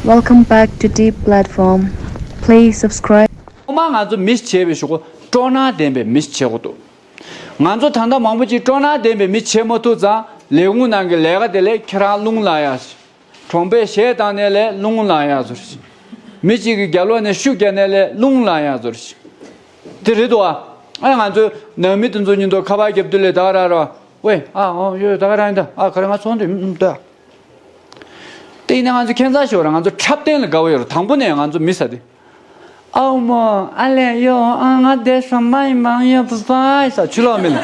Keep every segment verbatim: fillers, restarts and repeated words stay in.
Welcome back to Deep Platform. Please subscribe. ཐོག་མར་ང་ཚོ་མི་ཞིག་བྱས་པའི་གཞུག་གུ་སྤྲོ་སྣང་ལྡན་པའི་མི་ཞིག་བྱེད་དགོས་འདུག་ང་ཚོ་ད་ལྟ་མང་པོ་ཅིག་སྤྲོ་སྣང་ལྡན་པའི་མི་བྱེད་མ་ཐུབ་ཙང་ལས་ཁུངས་ནང་གི་ལས་ཀ་དེ་ལས་ཁྱེད་རང་རླུང་ལངས་ཡ། གྲོང་པས་གཞས་བཏང་ནས་ལས་རླུང་ལངས་ཡ་བཟོ་རེད། མི་གཅིག་གིས་རྒྱབ་ལོགས་ནས་ཤུགས་རྒྱག་ནས་ལས་རླུང་ལངས་ཡ་བཟོ་རེད། དེ་རེད་དོ། ཨ་ང་ཚོའི་ནང་མི་དེ་ཚོ་གཉིས་དོ་ཁ་པར་རྒྱབ་དུས་ལས་ད་ག་རང་རོ། ཝེ་ཨ་ཨོ་ཡོད་ད་ག་རང་ཡིན་ད་ཨ་ག་རེ་ང་ཚོང་དུ་ཡིན་ད། དེ་ཡིན་ན་ང་ཚོ་ཁྱད་མཚར་ཤོར་ར། ང་ཚོ་འཁྲབ་སྟོན་ལ་དགའ་བོ་ཡོད་ར། དང་པོ་ནས་ང་ཚོ་མི་ཟ་དེ། ཨའོ་མོ་ཨ་ལས་ཡོ་ཨ་ང་དེ་སོ་མ་ཡིན་མང་ཡོ་བུ་བ་ས་ཆུ་ལོག་མིན།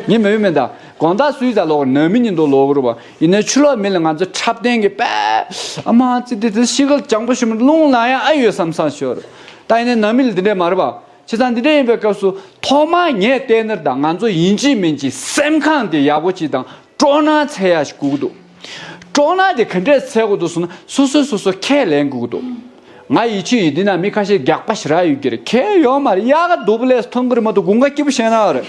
ངས་མི་བུ་མིན་ད། དགོང་དག་སུའི་ཟ་ལོག་ནང་མི་ཉིན་དུ་ལོག་རུ་བ། ཡིན་ན་ཆུ་ལོག་མི་ལ་ང་ཚོ་འཁྲབ་སྟོན་གྱི་པས་ཨ་མ་ཙི་དེ་དེ་ཤི་གལ་ཅང་པོ་ཞུ་མི་རླུང་ལ་ཡང་ཨ་ཡོད་བསམ་བསམ་ཤོར། ད་ཡིན་ན་ནང་མི་ལ་དེ་འདྲས་མ་རེད་བ། བྱས་ཙང་འདི་འདྲ་ཡིན་པའི་སྐབས་སུ་ཐོག་མར་ངས་བལྟས་ན་ད་ང་ཚོ་ཡིན་གཅིག་མིན་གཅིག་སེམས་ཁམས་དེ་ཡག་པོ་གཅིག་དང་སྤྲོ་སྣང་འཚོལ་ཡ་ཞིག་དགོས་ཀྱི་འདུག་སྤྲོ་སྣང་དེ་ག་འདྲས་འཚོལ་དགོས་འདུག་ཟེར་ན་སོ་སོས་སོ་སོ་ཁས་ལེན་དགོས་ཀྱི་འདུག་ང་ཡིད་ཆེས་ཡིན་འདི་ན་མི་ཁ་ཤས་རྒྱགས་པ་ཞེ་དྲག་ཡོད་ཀྱི་རེད། ཁས་ཡོད་མ་རེད། གཡག་ག་སྡུག་པོ་ལས་མཐོང་གི་རེད་མ་གཏོགས་དགུན་ཁ་སྐྱིད་པོ་བཤད་ན་རེད།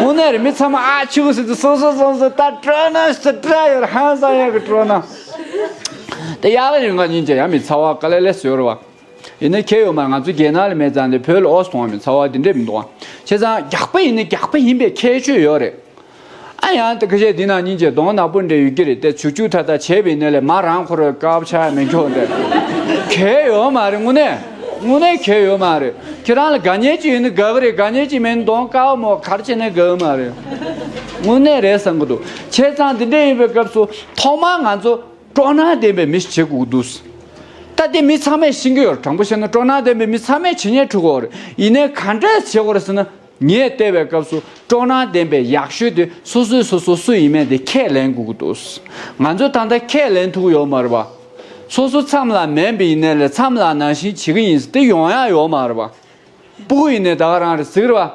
དངོས་གནས་རེད། མི་ཚང་མ་ཨ་ཆུ་ཟེར་དུས་སོ་སོ་སོ་སོ་ད་སྤྲོ་སྣང་ཞེ་དྲག་ཡོད་རེད། ཧང་སང་ཡག་གི་སྤྲོ་སྣང་དེ་གཡག་ག་ཡོད་ང་ཉིན་བྱས་ཡ་མི་ཚ་བ་དཀའ་ལས་ལས་སུ་ཡོད་རེད་བ། ཡིན་ན་ཁྱེད་ཡོད་མ་རེད། ང་ཚོ་རྒྱལ་ནང་ལ་མེད་ཙང་དེ་བོད་ལ་ཨོ་སི་མཐོང་བ་མིན། ཚ་བ་དེ་འདྲས་མི་འདུག་ཨ། བྱས་ཙང་རྒྱགས་པ་ཡིན་ན་རྒྱགས་པ་ཡིན་པའི་ཁྱད་ཆོས་ཡོད་རེད། ཨ་ཡང་དེ་ཁ་ཤས་འདི་ནང་སྙིང་རྗེ་གདོང་ནག་པོ་འདྲས་ཡོད་ཀྱི་རེད་དེ་བྱུག་བྱུག་ཐ་ཐ་བྱས་པ་ཡིན་ན་ལས་མ་རང་ཁོ་ར་དཀར་པོ་ཆགས་ཡ་མི་འཁྱོག་འདྲ། ཁྱད་ཡོད་མ་རེད། དངོས་གནས་དངོས་གནས་ཁྱད་ཡོད་མ་རེད། ཁྱེད་རང་ལ་དགའ་ཉེ་ཅིག་ཡོད་ན་དགའ་གི་རེད། དགའ་ཉེ་ཅིག་མེད་ན་གདོང་དཀར་པོ་མོ་ག་རེ་བྱས་ན་དགའ་གི་མ་རེད། དངོས་གནས་རེད་བསམ་གི་འདུག་བྱས་ཙང་འདི་འདྲས་ཡིན་པའི་སྐབས་སུ་ཐོག་མར་ང་ཚོ་སྤྲོ་སྣང་ལྡན་པའི་མི་ཞིག་བྱེད་དགོས་ཀྱི་འདུག་ད་དེ་མི་ཚང་མས་ཤེས་ཀྱི་ཡོད་རེད། དྲང་པོ་བཤད་ན་སྤྲོ་སྣང་ལྡན་པའི་མི་ཚང་མས་བྱེད་ཉན་ཁྲུ་གོ་རེད། ཡིན་ནའི་ག་འདྲས་བྱེད་དགོས་རེད་ཟེར་ན། ངས་བལྟས་པའི་སྐབས་སུ་སྤྲོ་སྣང་ལྡན་པའི་ཡག་ཤོས་དེ་སོ་སོས་སོ་སོ་སུ་ཡིན་མིན་དེ་ཁས་ལེན་དགོས་ཀྱི་འདུག་ང་ཚོས་ད་ལྟ་ཁས་ལེན་ཐུབ་ཀྱི་ཡོད་མ་རེད་བ། སོ་སོ་མཚམས་ལ་མིན་པ་ཡིན་ནའི་ལས་མཚམས་ལ་ནང་བཞིན་བྱེད་ཀྱི་ཡིན་ཟེར་དེ་ཡོང་ཡག་ཡོད་མ་རེད་བ། སྤུ་གུ་ཡིན་ནའི་ད་ག་རང་རེད་ཟེར་གི་རེད་བ།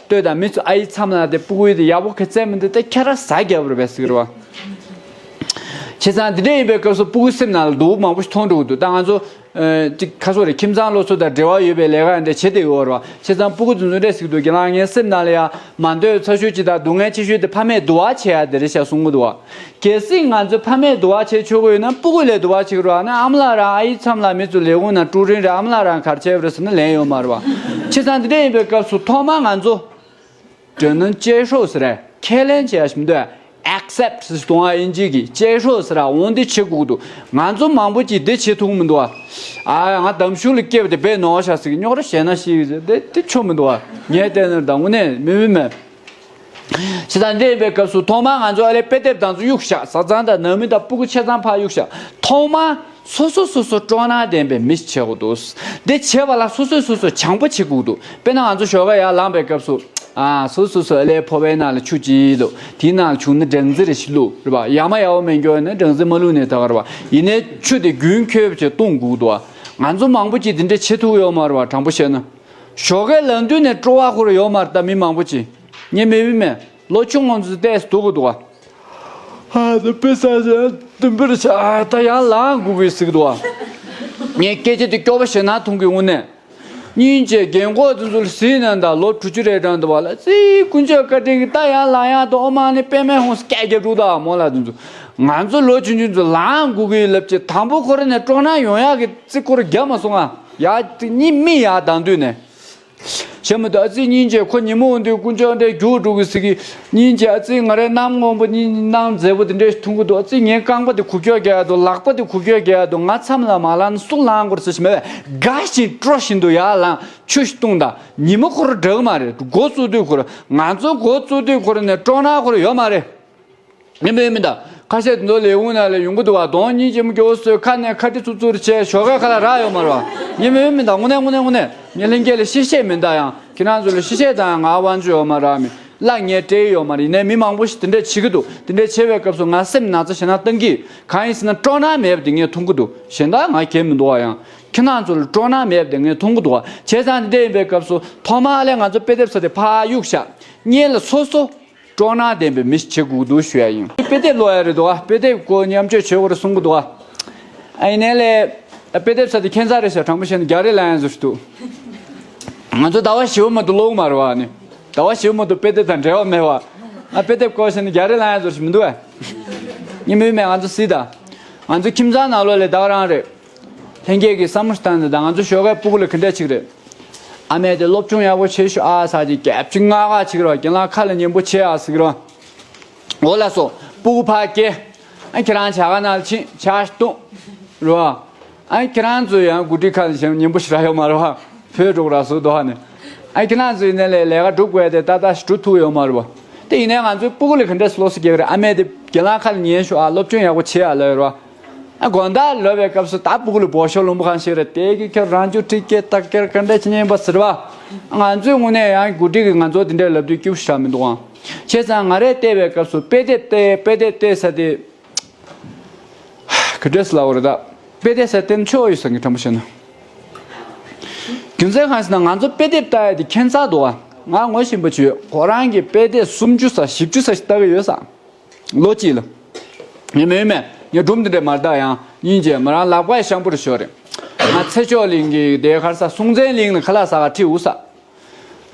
ལྟོས་དང་མི་ཚོ་ཨ་ཡི་མཚམས་ལ་དེ་སྤུ་གུ་ཡིན་དེ་ཡག་པོ་ག་ཚད་མི་འདུག་དེ་ཁྱེད་རང་ཟ་རྒྱབ་རེད་པས་ཟེར་གི་རེད་བ། བྱས་ཙང་འདི་འདྲ་ཡིན་པའི་སྐབས་སུ་སྤུ་གུ་སེམས་ནང་ལ་སྡུག་པོ་མང་པོ་ཞིག་མཐོང་འགྲོ་གི་འདུག་ད་ང་ཚོ་ཨ་ཅིག་ཁ་སོ་རེད། ཁྱིམ་ཚང་སློབ་གསོ་དང་འབྲེལ་བ་ཡོད་པའི་ལས་ཀ་འདྲ་བྱེད་བསྡད་ཡོད་རེད་བ། བྱས་ཙང་སྤུ་གུ་ཚོ་འདི་འདྲ་ཟེར་གི་འདུག་རྒན་ལགས་ངའི་སེམས་ནང་ལ་ཡ་མ་འདོད་ཚ་ཤོས་ཅིག་དང་སྡུག་བསྔལ་ཆེ་ཤོས་དེ་ཕ་མས་དུ་བ་བྱེད་ཡ་དེ་རེད་ཤག་གསུང་གི་འདུག་བ། གལ་སྲིད་ང་ཚོས་ཕ་མས་དུ་བ་བྱེད་ཆོག་གི་ཡོད་ན་སྤུ་གུ་ལས་དུ་བ་བྱེད་ཀྱི་རེད་བ། ཨ་ནི་ཨ་མ་ལགས་རང་ཨ་ཡི་མཚམས་ལ་མི་ཚོ་ལས་ཁུངས་ནང་ཀྲུའུ་རིན་རེད། ཨ་མ་ལགས་རང་ག་རེ་བྱས་པ་རེད་ཟེར་ན་ལན་ཡོད་མ་རེད་བ། བྱས་ཙང་འདི་འདྲ་ཡིན་པའི་སྐབས་སུ་ཐོག་མར་ང་ཚོ་ཀྲེ་ནན་ཅེ་ཧྲོ་ཟེར་རེད། ཁས་ལེན་བྱེད་ཡ་ཞིག་མི་འདུག་ཨ། ཨེག་སེབ་ཊི་ཟེར་དུས་ཨིན་ཇི་གི་ཅེ་ཧྲོ་ཟེར་ར་འོང་འདི་བྱེད་དགོས་ཀྱི་འདུག་ང་ཚོ་མང་པོ་ཅིག་འདི་བྱེད་ཐུབ་ཀྱི་མི་འདུག་ཨ། ཨ་ང་འདམ་གཞུང་ལ་སྐྱེས་པ་དེ་བས་ནོར་ཤག་ཟེར་གི་རྙོག་དྲ་བཤད་ན་ཤི་ཡི་ཟེར་དེ་དེ་ཆོ་མི་འདུག་ཨ། ངས་བལྟས་ན་ད་དངོས་གནས་མི་མི་མེད། བྱས་ཙང་འདི་ཡིན་པའི་སྐབས་སུ་ཐོག་མར་ང་ཚོ་ཨ་ལས་དཔེ་དེབ་དང་ཚོ་གཡུག་བཞག་བཟའ་ཚང་དང་ནང་མི་དང་སྤུ་གུ་ཆ་ཚང་ཕར་གཡུག་བཞག་ཐོག་མར་སོ་སོ་སོ་སོ་སྤྲོ་སྣང་ལྡན་པའི་མི་ཞིག་བྱེད་དགོས་འདུག་འདི་བྱེད་པ་ལ་སོ་སོས་སོ་སོ་བྱམས་པོ་བྱེད་དགོས་འདུག་དཔེར་ན་ང་ཚོ་ཞོགས་ཀ་ཡར་ལངས་པའི་སྐབས་སུ་ཨ་སོ་སོ་སོ་ཨ་ལས་ཕོར་པའི་ནང་ལ་ཆུ་ཅིག་འདུག་དེའི་ནང་ལ་བྱུག་ན་སྦྲང་རྩི་རེ་ཞིག་བླུགས་རེད་པ། ཡག་མ་ཡག་པོ་མེད་འགྱོ་ན་སྦྲང་རྩི་མ་བླུགས་ནས་ད་ག་རེད་པ། ཡིན་ནའི་ཆུ་དེ་རྒྱུན་འཁྱོལ་བྱས་བཏུང་དགོས་འདུག་ང་ཚོ་མང་པོ་ཅིག་དེ་འདྲ་བྱེད་ཐུབ་ཡོད་མ་རེད་པ། དྲང་པོ་བཤད་ན། ཞོགས་ཀས་ལངས་དུས་ནས་སྤྲོ་བ་ཁོ་ར་ཡོད་མ་རེད་ད་མི་མང་པོ་ཅིག་ངས་མི་བུད་མེད་ལོ་ཆུང་ངོ་ཚོ་ཏོག་ཙམ་སྡུག་གི་འདུག་ག་ཧ་ད་དཔེ་ས་ཆ་དུམ་བུར་ཆ་ཨ་ད་ཡང་ལངས་དགོས་གི་ཟེར་གི་འདུག་ག་ངས་སྐད་ཆ་དེ་སྐྱོ་པོ་ཞེ་ན་ཐུང་གི་དངོས་གནས། སྙིང་རྗེ་རྒན་གོག་དེ་ཚོ་ལ་གཟིགས་ན་ད་ལོ་དྲུག་ཅུ་རེ་གྲངས་འདུག་བ་ལ་ཙི་དཀོན་མཆོག་བཀའ་དྲིན་གྱིས་ད་ཡང་ལངས་ཡག་འདུག་ཨོ་མ་ནི་པད་མའི་ཧོང་སྐད་རྒྱབ་འགྲོ་ད་མོ་ལ་དེ་ཚོ་ང་ཚོ་ལོ་ཆུང་ཆུང་ཚོ་ལངས་དགོས་གི་ལབ་ཀྱི་དང་པོ་ཁོ་ར་ནས་སྤྲོ་སྣང་ཡོང་ཡག་གི་ཙི་ཁོ་ར་རྒྱབ་མ་སོང་ང་ཡག་ཙི་གཉིད་མི་ཡག་དང་དུས་ནས། བྱས་མ་འདུག་ཨ་ཙི་སྙིང་རྗེ་ཁོ་ཉིན་མོ་འོང་དུས་དཀོན་མཆོག་འདྲའི་རྒྱུགས་འགྲོ་གི་ཟེར་གི་སྙིང་རྗེ་ཨ་ཙི་ང་རའི་གནམ་སྔོན་པོ་སྙིང་གནམ་མཛེས་པོ་དེ་འདྲས་མཐོང་གི་འདུག་ཨ་ཙི་ངའི་རྐང་པ་དེ་གུག་ཀྱོག་རྒྱག་ཡ་འདུག་ལག་པ་དེ་གུག་ཀྱོག་རྒྱག་ཡ་འདུག་ང་མཚམས་ལ་མ་ལངས་ན་སུ་ལངས་དགོས་རེད་ཟེར་ཞིག་མེད་པས་དགའ་བཞིན་སྤྲོ་བཞིན་དུ་ཡར་ལངས་ཆུ་ཞིག་བཏུང་དང་ཉི་མ་ཁོ་ར་འདྲ་གི་མ་རེད། འགོ་བཙུགས་དུས་ཁོ་ར་ང་ཚོ་འགོ་བཙུགས་དུས་ཁོ་ར་ནས་སྤྲོ་སྣང་ཁོ་ར་ཡོད་མ་རེད། ཉི་མ་ཡོད་མི་འདུག་ཁ་ཤས་དེ་ཚོ་ལས་ཁུངས་ནང་ལ་ཡོང་གི་འདུག་བ། གདོང་སྙིང་རྗེ་མོ་སྐྱོ་བོ་བཟོས་ཁ་ནས་ཁ་དྲི་ཚུར་ཚུར་བྱས་ཞོགས་ཀས་ཁ་ལག་རག་ཡོད་མ་རེད་བ། ཉི་མ་ཡོད་མི་འདུག་དངོས་གནས་དངོས་གནས་དངོས་གནས་ངས་ལྷན་རྒྱས་ལ་གཤེ་གཤེ་མི་འདུག་ཡང་ཁྱེད་རང་ཚོ་ལ་གཤེ་གཤེ་དང་ང་དབང་ཆ་ཡོད་མ་རེད་མི། གླ་ངས་སྤྲད་ཡོད་མ་རེད། ཡིན་ནའི་མི་མང་པོ་ཞིག་དེ་འདྲས་བྱེད་ཀྱི་འདུག་དེ་འདྲས་བྱེད་པའི་སྐབས་སུ་ང་སེམས་ན་ཚ་ཞེ་དྲག་བཏང་གི་གང་ཡིན་ཟེར་ན་སྤྲོ་སྣང་མེད་པ་དེ་ངས་མཐོང་གི་འདུག་གཞན་དག་ང་གལ་མི་འདུག་བ། ཡང་ཁྱེད་རང་ཚོ་ལ་སྤྲོ་སྣང་མེད་པ་དེ་ངས་མཐོང་གི་འདུག་བ། བྱས་ཙང་དེ་འདྲས་ཡིན་པའི་སྐབས་སུ་ཐོག་མར་ཨ་ལས་ང་ཚོ་དཔེ་དེབ་ས་དེ་ཕར་གཡུག་བཞག་སྔོན་ལ་སོ་སོ་སྤྲོ་སྣང་ལྡན་པའི་མི་ཞིག་བྱེད་དགོས་འདུག་ཞུ་ཡ་ཡིན། དཔེ་དེབ་ཀློག་ཡ་རེད་འདུག་ཨ། དཔེ་དེབ་སྐོར་མཉམ་སྤྱོད་བྱེད་དགོས་རེད་གསུང་གི་འདུག་ཨ། ཨ་ཡིན་ནའི་ལས་དཔེ་དེབ་ས་དེ་ཁྱད་མཚར་རེད་ཤག་དྲང་པོ་བཤད་ན་རྒྱག་རེས་ལངས་ཡ་བཟོ་ཞིག་འདུག་ང་ཚོ་ཟླ་བ་བཞི་པོ་མ་གཏོགས་ཀློག་གི་མ་རེད་བ། ཨ་ནི་ཟླ་བ་བཞི་པོ་མ་གཏོགས་དཔེ་དེབ་དང་འབྲེལ་བ་མེད་བ། ཨ་དཔེ་དེབ་སྐོར་བཤད་ན་རྒྱག་རེས་ལངས་ཡ་བཟོ་ཞིག་མི་འདུག་ཨ། ཉི་མའི་མེ་ང་ཚོ་སྲིད་ད། ང་ཚོ་ཁྱིམ་ཚང་ནང་ལོགས་ལ་ད་ག་རང་རེད། ལྷན་རྒྱས་ཀྱིས་བསམ་བློ་བཏང་ནས་ད་ང་ཚོ་ཞོགས་ཀའི་སྤུ་གུ་ལ་ག་འདྲ་ཅིག་རེད། ཨ་མས་དེ་སློབ་སྦྱོང་ཡག་པོ་བྱེད་ཤོག་ཨ་ཟེར་གྱི་རྒྱབ་ཅིག་ང་ག་ཅིག་རེད་བ། རྒན་ལགས་ཁ་ལ་ཉན་པོ་བྱེད་ཨ་ཟེར་གྱི་རེད་བ། འོ་ལགས་སོ། སྤུ་གུ་ཕར་སྐྱེལ། ཨ་ཁྱེད་རང་ཇ་ཁང་ནང་ལ་ཕྱིན་ཇ་བཏུང་། རེད་བ། ཨ་ཁྱེད་རང་ཚོ་ཡང་འགོ་ཁྲིད་ཁ་ལ་ཉན་པོ་ཞེ་དྲག་ཡོད་མ་རེད་བ། བོད་འགྲོ་ར་སུ་དོ་ཧ་ནས། ཨ་ཁྱེད་རང་ཚོ་ཡིན་ནའི་ལས་ལས་ཀ་སྒྲུབ་དགོས་དེ་ཏག་ཏག་ཞིག་སྒྲུབ་ཐུབ་ཡོད་མ་རེད་བ། དེ་ཡིན་ནའི་ང་ཚོའི་སྤུ་གུ་ལ་ག་འདྲས་སློབ་གསོ་རྒྱག་གི་རེད། ཨ་མས་དེ་རྒན་ལགས་ཁ་ལ་ཉན་ཤོག་ཨ། སློབ་སྦྱོང་ཡག་པོ་བྱེད་ཨ་ལབ་ཡོད་རེད་བ། ཨ་དགོང་དག་ལོག་པའི་སྐབས་སུ་ད་སྤུ་གུ་ལ་འབོ་ཤོག་ལུང་པ་གང་ཞིག་རེད། དེ་གི་ཁྱོད་རང་ཅུ་ཁྲི་སྐད་ཏག་སྐད་ག་འདྲ་བྱེད་ཉན་པ་ཟེར་བ། ང་ཚོའི་དངོས་གནས་ཡང་འགོ་ཁྲིད་ཀྱིས་ང་ཚོ་དེ་འདྲའི་ལབ་དུས་སྐྱིད་པོ་ཞེ་དྲག་མི་འདུག་ཨང་། བྱས་ཙང་ང་རས་བལྟས་པའི་སྐབས་སུ་དཔེ་དེབ་བལྟས་དཔེ་དེབ་བལྟས་ས་དེ། ག་འདྲས་ལབ་དགོས་རེད་ད། དཔེ་དེབ་ཟེར་བསྟན་ཆོག་ཡོད་ས་གི་དྲང་པོ་བཤད་ན། རྒྱུ་མཚན་གང་ཞེ་ན་ང་ཚོ་དཔེ་དེབ་ལྟ་ཡ་དེ་ཁྱད་མཚར་འདུག་ཨ། ང་ངོ་ཤེས་པ་ཅིག་ཡོད། ཁོ་རང་གིས་དཔེ་དེབ་སུམ་ཅུ་ཙམ་བཞི་བཅུ་ཙམ་ཞིག་ལྟ་གི་ཡོད་ས། ལོ་གཅིག་ལ། ངས་མེད་མེད་ངས་སྒྲུང་འདི་འདྲས་མ་ལྟ་ཡང་སྙིང་རྗེ། མོ་རང་ལག་པ་ཤམ་པོ་རེ་ཤོར་རེད། ང་ཚེ་མཆོག་གླིང་གི་དེ་ག་རེ་ཟ་སྲོང་བཙན་གླིང་ལ་ཁ་ལག་ཟ་ག་ཁྲིད་འུ་ས།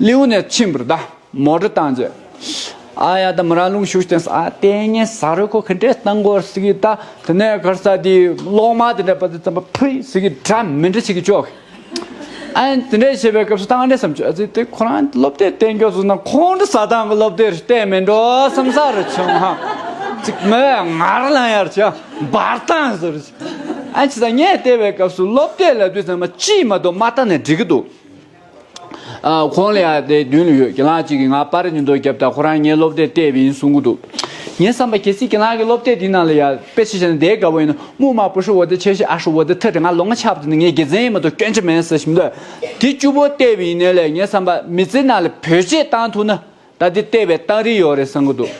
ལིའུ་ནས་ཕྱིན་པར་ད་མོ་ཊ་བཏང་རྗེས། ཨ་ཡ་ད་མོ་རང་རླུང་ཤུགས་བསྟན་ས། ཨ་ལྟས་ངན་ཟ་རུ་ཁོ་ག་འདྲས་བཏང་དགོས་ཟེར་གི་ད། དེ་ནས་ག་རེ་ཟ་དེ་གློག་དམར་དེ་འདྲས་པ་དེ་ཙམ་པ་ཕུད་ཟེར་གི་འདྲ་མི་འདྲ་བྱེད་གི་ཅོག་ཨ་ནི་དེ་འདྲས་བྱེད་པའི་སྐབས་སུ་ད་ང་འདྲས་བསམ་བྱུང་། ཨ་ཙི་དེ་ཁོ་རང་སློབ་དེབ་བསྟན་རྒྱུ་བཟོ་ན་ཁོང་ཁྲོ་ཟ་སྟངས་ཀྱི་སློབ་དེབ་རེད་བལྟས་མེད་འགྲོ་བསམ་ས་རེ་བྱུང་ཧ། ཅིག་མོས་ངར་ལངས་ཡར་བྱས་འབར་སྟངས་ཟེར། ཨ་ཅི་ད་ངས་བལྟས་པའི་སྐབས་སུ་སློབ་དེབ་ལབ་དུས་ཙམ་པ་ཅིས་མ་གཏོགས་མ་ལྟ་ནས་འགྲིག་གི་འདུག་ཨ་ཁོང་ལ་ཡ་དེ་མདུན་ལ་ཡོད། རྒན་ལགས་གཅིག་གིས་ང་པར་རིས་ཉིན་ཐོ་བརྒྱབ་ད་ཁོ་རང་ངའི་སློབ་དེབ་བལྟས་པ་ཡིན་གསུང་གི་འདུག་ངས་བསམ་པ་གལ་སྲིད་རྒན་ལགས་ཀྱི་སློབ་དེབ་འདི་ནང་ལ་ཡ་དཔེ་ཆ་བཞག་ན་དེ་དགའ་བོ་ཡིན་ན། 木马不是我的，却是二十五的特征。 ང་ལོ་ལྔ་ཆགས་པ་དེ་ནི་ངའི་དགེ་མཚན་ཡིན་མ་གཏོགས་སྐྱོན་ཆ་མེད་ཟེར་བཞིན་འདུག་དེ་བཅུ་པོ་བལྟས་པ་ཡིན་ནའི་ལས་ངས་བསམ་པ་མི་ཚེ་ནང་ལ་བེད་སྤྱོད་བཏང་ཐུབ་ན་ད་དེ་བལྟས་པའི་རྟགས་རིས་ཡོད་རེད་བསམ་གི་འདུག་